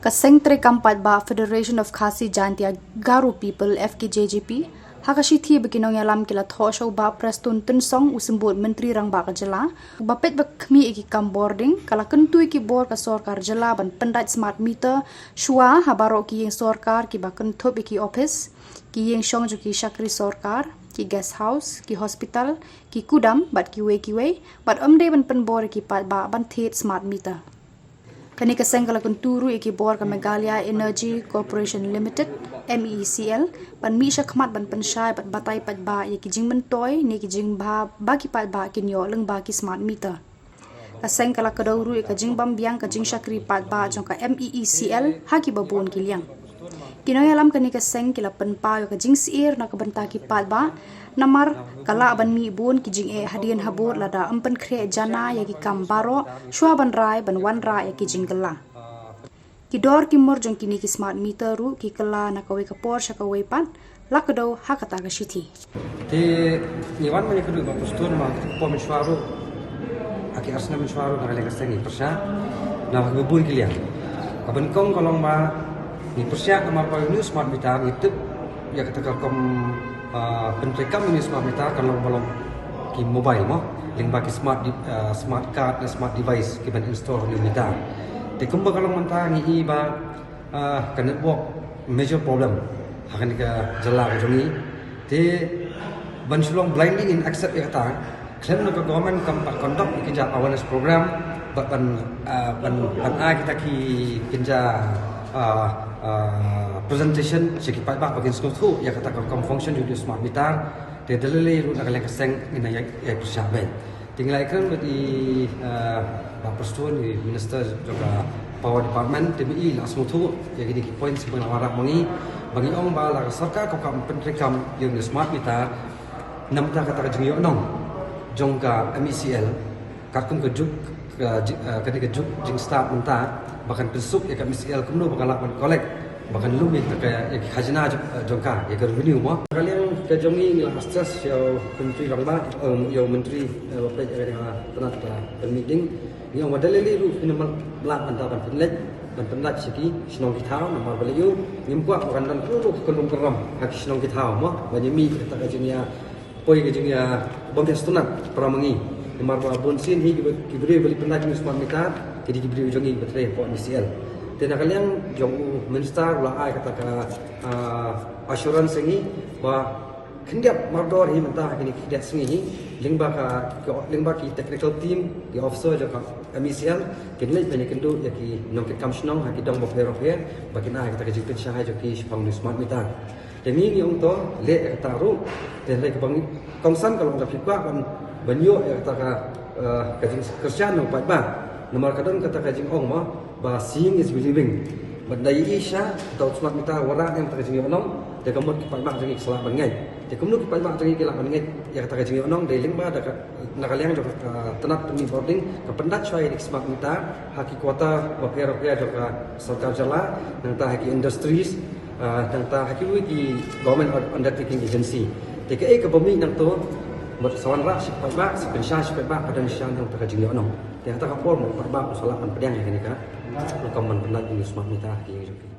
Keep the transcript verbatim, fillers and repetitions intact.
Ka seng treikam paidbah Federation of Khasi Jaintia Garo People, F K J G P, ha ka shithi ba ki nongïalam ki la thoh sha u Bah Prestone Tynsong, u Symbud Myntri Rangbah ka jylla, uba peit ba khmih ïa ki kam bording, ka la kyntu ïa ki bor ka sorkar jylla ban pyndait smart meter shuwa ha baroh ki ïing sorkar kiba kynthup ïa ki ophis, ki ïing shong jong ki shakri sorkar, ki guest house, ki hospital, ki kudam bad kiwei kiwei, bad ym dei ban pynbor ïa ki paidbah ban thied smart meter. Kane ka seng ka la kyntu ruh ïa ki bor ka Meghalaya Energy Corporation Limited, M E E C L, ban mih shakhmat ban pynshai bad batai paidbah ïa ki jingmyntoi ne ki jingbha ba ki paidbah kin ïoh lyngba ki smart meter. Ka seng ka la kdew ruh ïa ka jingbym biang ka jingshakri paidbah jong ka M E E C L ha kiba bun ki liang. Ki nongïalam kane ka seng ki la pynpaw ïa ka jingsyier na ka bynta ki paidbah, namar ka lah ban mih bun ki jingeh hadien habud lada ym pynkhreh jana ïa ki kam baroh shuwa ban rai ban wanrah ïa ki jingkylla. Ki dor ki mur jong kine ki smart meter ruh ki kylla na kawei ka por sha kawei pat, la kdew ha kata ka shithi. Te ngi wan mynne ka dei ba pus tun ma ka por mynshuwa ruh. Ha ki arsna mynshuwa ruh na ka liang ka seng ngi pyrshah na ka bun ki liang. Ka ban kong ka long ba ngi pyrshah namar ba ïa u smart meter ngi tip ïa kata ka rukom, ah, pyntreikam ïa u smart meter ka long ba long ki mobile mo, lyngba ki smart di-, ah, smart card ne smart device ki ban install ha u meter. Te kumba ka long mynta ngi i ba ah, ka network major problem ha kane ka jylla ka jong ngi. Te ban shu long blindly ngin accept ïa kata, khlem da ka government kam pat conduct ïa ki jait awareness program, bad ban, ah, ban, ban ai kita ki kynja, ah, ah, presentation sha ki paidbah ba kin sngewthuh ïa kata ka rukom function jong u smart meter. Te da lei lei ruh na ka liang ka seng ngin ïa, ïa pyrshah beit. Te ngi la ïakren bad i, eh, Bah Prestone, i Minister jong ka Power Department, te mynta i la sngewthuh ïa kine ki points ba la wanrah ma ngi, ba ngi ong ba la ka sorkar ka kwah pyntreikam ïa une u smart meter, namar kata ka jingïohnong jong ka M E C L, katkum ka juk, ka ji-, eh, kane ka juk jingstad mynta, ba kan pynsuk ïa ka M E C L kumno ba ka lah ban collect, ba kan lum ïa ka, ïa ka khajna jong, eh, jong ka, ïa ka revenue mo. Ka liang ka jong ngi ngi la stress ïa u Myntri Rangbah, em, ïa u Myntri, eh, ba peit ïa ka tnat, eh, pynmih ding. Ngi ong ba da lei lei ruh phin ym lah mynta ban pynleit, ban pyndait sha ki shnong ki thaw, namar ba lei ïa u ngim kwah ba kan don kano kano ka kynrum kynram ha ki shnong ki thaw mo, ba ngi mih kata ka jingïa poi ka jingïa bym ïa sngewtynnat para ma ngi. Namar ba bun sien hi ki ba, ki briew ba leit pyndait ïa u smart meter ki dei ki briew jong ngi ba trei hapoh M E C L. Te na ka liang jong u Minister u la ai kata ka, ah, assurance ïa ngi ba khyndiat mardor hi mynta ha kine ki khyndiat sngi hi, lyngba ka, ki, lyngba ki technical team, ki officer jong ka M E C L kin leit ban ïakynduh ïa ki nongkitkam shnong ha ki dong bapher bapher ba kin ai kata ka jingpynshai jong ki shaphang u smart meter. Te ngi ngi ong to leh ïa kata ruh. Te hynrei kaba ngi kongsan ka long ba phi kwah ban, ban ïoh ïa kata ka, eh, ka jingkyrshan na u paidbah. Namar ka don kata ka jingong mo ba seeing is believing. Bad da ïohi sha kata u smart meter wanrah ïa kata ka jingïohnong, te ka mut ki paidbah jong ngi ki sa lah ban ngeit. Te kumno ki paidbah jong ngi ki lah ban ngeit ïa kata ka jingïohnong? Dei lyngba da ka, na ka liang jong ka tnat pynmih bording, ka pyndait shuwa ïa ki smart meter ha ki quarter bapher bapher jong ka sorkar jylla, nangta ha ki industries, ah, nangta ha kiwei ki government undertaking agency. Te kaei kaba mih nangto, mut sa wanrah sha ki paidbah, sa pynshai sha ki paidbah, ka don shisha nangta ka jingïohnong. Te hangta ka por mut paidbah u sa lah ban pdiang ïa kane ka rukom ban pyndait ïa u smart meter ha ki ïing jong ki.